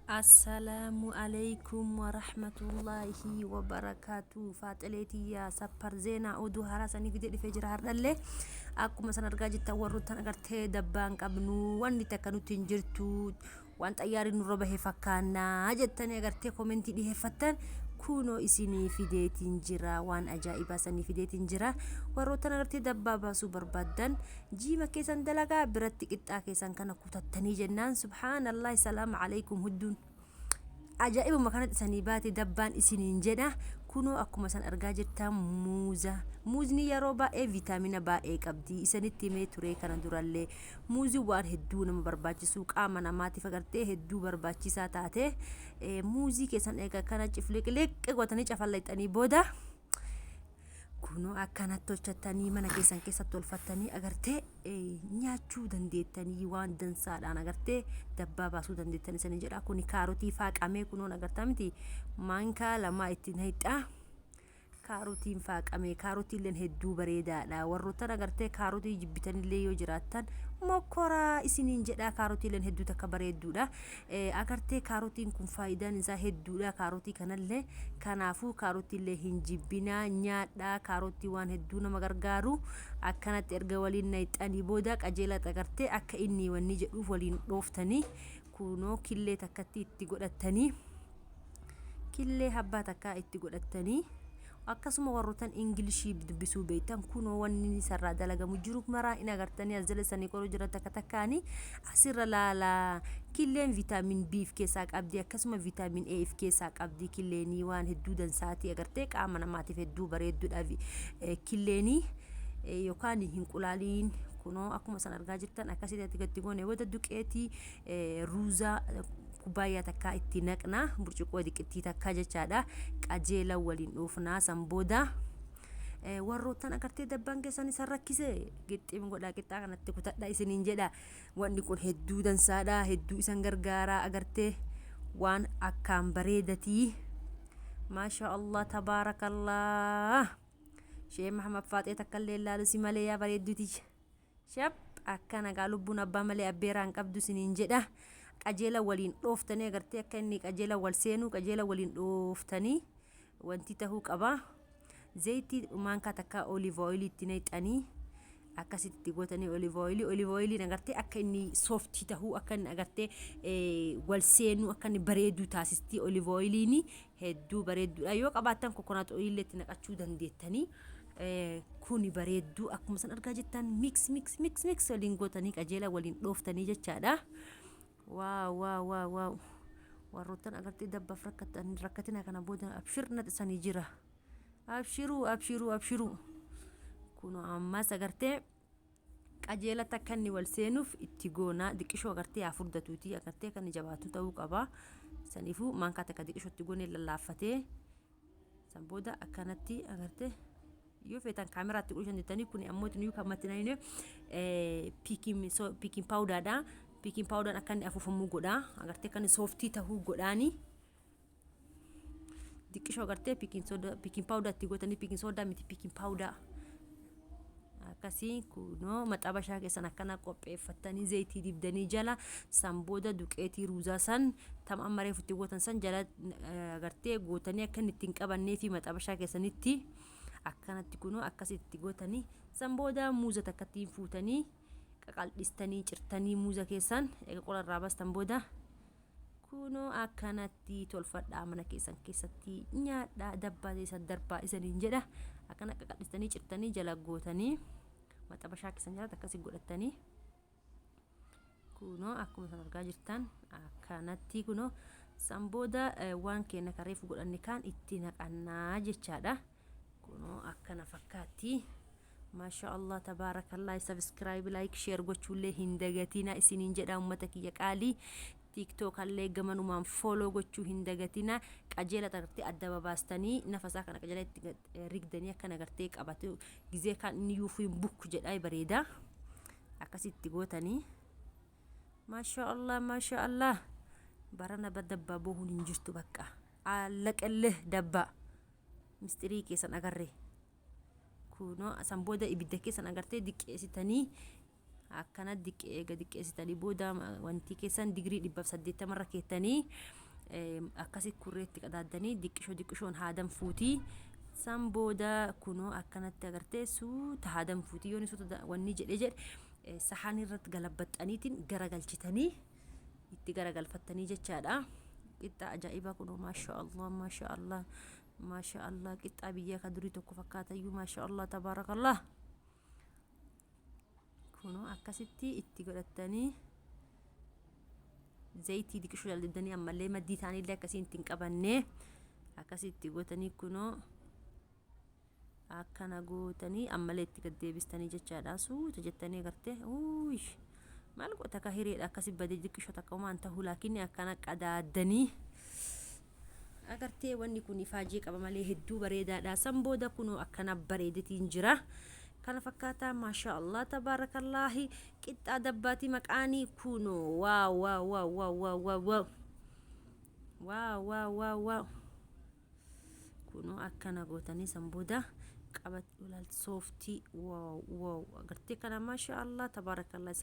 Assalaamu alaikum warahmatullaahi wabarakaatu. Faaxilee tiyya sappar zeenaa oduu haaraa sanii fidee dhufee jira hardhallee. Akkuma san argaa jirtan warroottan agartee dabbaan qabnu wanni takka nutti hin jirtu waan xayyaarri nurra bahe fakkaannaa jettanii agartee komentii dhiheeffattan kunoo isinii fideetiin jira waan ajaa'ibaa sanii fideetiin jira warroottan agartee dabbaa baasuu barbaaddan jiima keessan dalagaa biratti qixxaa keessan kana kutattanii jennaan subhaanallahi salaam alaikum hudduun ajaa'ibuma kanatti isanii baate dabbaan isiniin jedha. Kunoo akkuma isan argaa jirtan muuza. Muuzni yeroo baay'ee viitaamina baay'ee qabdi. Isanitti himee ture kana durallee. Muuzi waan hedduu nama barbaachisu qaama namaatiif agartee hedduu barbaachisaa taate. Muuzii keessan eega kana cifliqliq gootanii cafallayxanii booda kunoo akkanatti tolchattanii mana keessan keessatti tolfattanii agartee nyaachuu dandeettanii waan dansaadhaan agartee dabbaa baasuu dandeettanii sanii jedha. Kuni kaarotii faaqamee kunoon agartaa miti maankaa lamaa itti naqxaa. Kaarotiin faaqamee kaarotiilleen hedduu bareedaadha. Warroottan agartee kaarotii jibbitanillee yoo jiraattan mokkoraa isiniin jedha. Kaarotiilleen hedduu takka bareedduudha. Agartee kaarotiin kun faayidaan isaa hedduudha. Kaarotii kanallee kanaafuu kaarotiillee hin jibbinaa nyaadhaa. Kaarotii waan hedduu nama gargaaru. Akkanatti erga waliin nayxanii booda qajeelatti agartee akka inni wanni jedhuuf waliin dhooftanii kunoo killee takkatti itti godhattanii killee habbaa takkaa itti godhattanii akkasuma warroottan ingilishii dubbisuu beektan kunoo wanni isarraa dalagamu jiru maraa in agartanii as jala sanii qoruu jira takka takkaanii asirra laalaa. Killeen viitaamin B if keessaa qabdi, akkasuma viitaamin A if keessaa qabdi. Killeenii waan hedduu dansaatii agartee qaama namaatiif hedduu bareedduudha killeenii yookaan hinqulaaliin. Kunoo akkuma san argaa jirtan akkasitti gatti goone booda duqeetii ruuzaa kubbaayyaa takkaa itti naqna, burcuqqoo diqittii takkaa jechaadha. Qajeela waliin dhoofnaa. San booda warroottan agartee dabbaan keessan isan rakkise gixxim godhaa qixxaa kanatti kutadha isiniin jedha. Wanni kun hedduu dansaadha, hedduu isan gargaaraa, agartee waan akkaan bareedatii. Maasha Allah, tabaarakallah. Shee Mahamad Faaxee takka illee ilaalu si malee yaa bareedduti. Shap akkana gaa lubbuun abbaa malee abbeeraa hin qabdu isiniin jedha. Qajeela waliin dhooftanii agartee akka inni qajeela wal seenuu qajeela waliin dhooftanii wanti tahuu qaba. Zayitii maankaa takkaa olive oil itti naqxanii akkasitti itti gootanii olive oil. Olive oiliin agartee akka inni sooftii tahuu, akka inni agartee wal seenuu, akka inni bareeduu taasisti. Olive oiliin hedduu bareedduudha. Yoo qabaattan coconut oil itti naqachuu dandeettanii. Kuni bareedduu akkuma san argaa jirtan mix mix mix mix waliin gootanii qajeela waliin dhooftanii jechaadha. Waaw waaw waaw waaw, warroottan agartee dabbaaf rakkatan rakkatina kana booda abshir naxisanii jira. Abshiruu abshiruu abshiruu. Kun ammas agartee qajeelatti akka inni wal seenuuf itti goona. Diqishoo agartee haa furdatuuti, agartee akka inni jabaatu ta'uu qaba. Saniifuu maankaa takka diqishoo itti goonee lallaaffatee san booda akkanatti agartee yoo feetan kaameraatti godhuu dandeettanii. Kun ammoo itti kan maxxananii baking powderdha. Baking powdern akka inni afuufamuu godha, agartee akka inni sooftii tahuu godhaani. Diqqishoo agartee baking soda, baking powder itti gootanii, baking soda miti, baking powder. Akkasii kunoo maxabashaa keessan akkana qopheeffattanii zayitii dibdanii jala san booda duqeetii ruuzaa san tam amma reefu itti gootan san jala agartee gootanii akka inni ittiin qabannee fi maxabashaa keessanitti akkanatti kunoo akkasitti gootanii san booda muuza takkattiin fuutanii qaqaldhistanii cirtanii muuza keessan eega qola irraa baastan booda kunoo akkanatti tolfadhaa, mana keessan keessatti nyaadhaa, dabbaa keessan darbaa isaniin jedha. Akkana qaqaldhistanii cirtanii jala gootanii maxabashaa keessan jalatti akkasi godhattanii kunoo akkuma san argaa jirtan akkanatti kunoo san booda waan keenya kan reefu godhanne kaan itti naqannaa jechaadha. Kunoo akkana fakkaatti. Maasha Allah, tabaarakallah. Subscribe, like, share gochuullee hin dagatina isiniin jedha ummata kiyya qaalii. TikTok allee gamanumaan follow gochuu hin dagatina. Qajeela agartee adda babaastanii nafa isaa kana qajeela itti rigdanii akkana agartee qabatu gizee kan inni yuufuu hin bukku jedhaa bareeda akkasitti gootanii. Maasha Allah, maasha Allah. Barana dabbaa bohuun hin jirtu, bakka allaqallee dabbaa mistirii keessan agarre. Kunoo san booda ibidda keessan agartee diqqeessitanii Akkana diqqee eega diqqeessitanii booda wantii keessan digirii 180 irra keettanii akkasi kurreetti qadaaddanii diqqishoo diqqishoon haa danfuutii. San booda kunoo akkanatti agartee suuta haa danfuutii. Yooni suuta wanni jedhe jedhe sahaan irratti galabbaxxaniitiin garagalchitanii itti garagalfattanii jechaadha. Qixxaa ajaa'ibaa kunoo, maasha Allah, maasha Allah, maasha Allah. Qixxaa biyyaa ka durii tokko fakkaatayyuu, maasha Allah, tabaarakallah. Kunoo akkasitti itti godhattanii zayitii diqishuu jal'isanii ammallee maddii isaaniillee akkasiin ittiin qabannee akkasitti gootanii, kunoo akkana gootanii ammallee itti gad deebistanii jechaadha. Suuta jettanii agartee, uuy, maal goota akka hireedha akkasi badee diqishoo takka homaan ta'uu, laakiin akkana qadaaddanii agartee wanni kun ifaajee qaba malee hedduu bareedaadha. San booda kunoo akkana bareedetiin jira. Kana fakkaataa, maasha Allah, tabaarakallaahi. Qixxaa dabbaati maqaanii kunoo. Waaw, waaw, waaw, waaw, waaw, waaw, waaw, waaw, waaw, waaw, waaw. Kunoo akkana gootanii san booda qabat sooftii, waaw, waaw, agartee kana, maasha Allah, tabaarakallah.